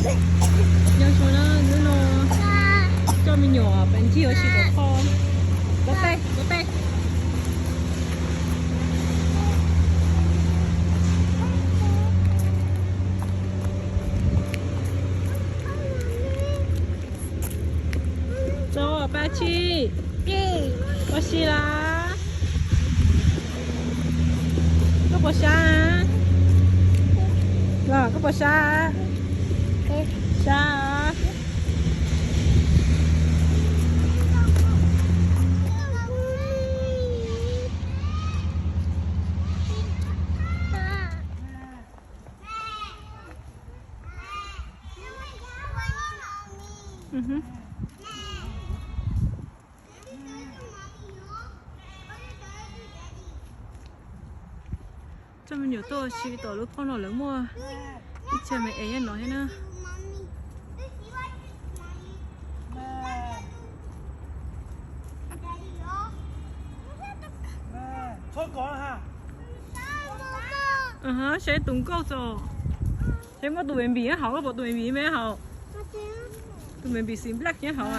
Nyob zoo na, hnub no coj me nyuam pais ncig ua si tom phoj. Ua tej, ua tej. Txog pab tshij. Ua si las. Koj puas sab? Los koj puas sab? Sab. Coj me nyuam tuaj ua si tom lub phoj no lawv muaj ib txhia me es nyob no thiab na. Saib tus nkauj txog, saib muab tus baby nyob hauv, koj pom tus baby me hauv? Tus baby xim black nyob hauv.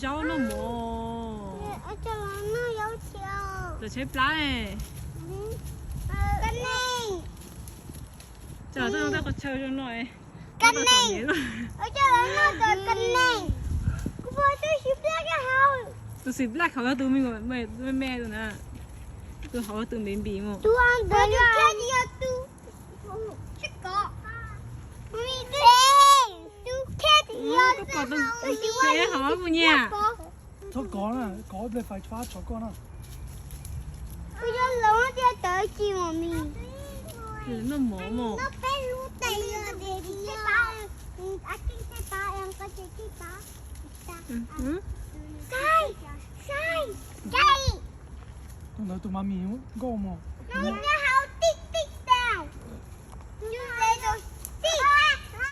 Zaub noj mov. Lawv tshaib plab. Coj tuaj noj tej qhov chaw zoo no. Tus xim black hauv yog tus me me tus na. Tus hauv tus baby mos. Koj pom tus hauv kuv nyiam. Txhob kov na, kov ib pliag fais tshuab tsov koj na. Kuv yuav lov tias tawv ci mas mis. Noj mov mos. Noj peb lub tes, tus ntawd tus mas mis nkauj mos.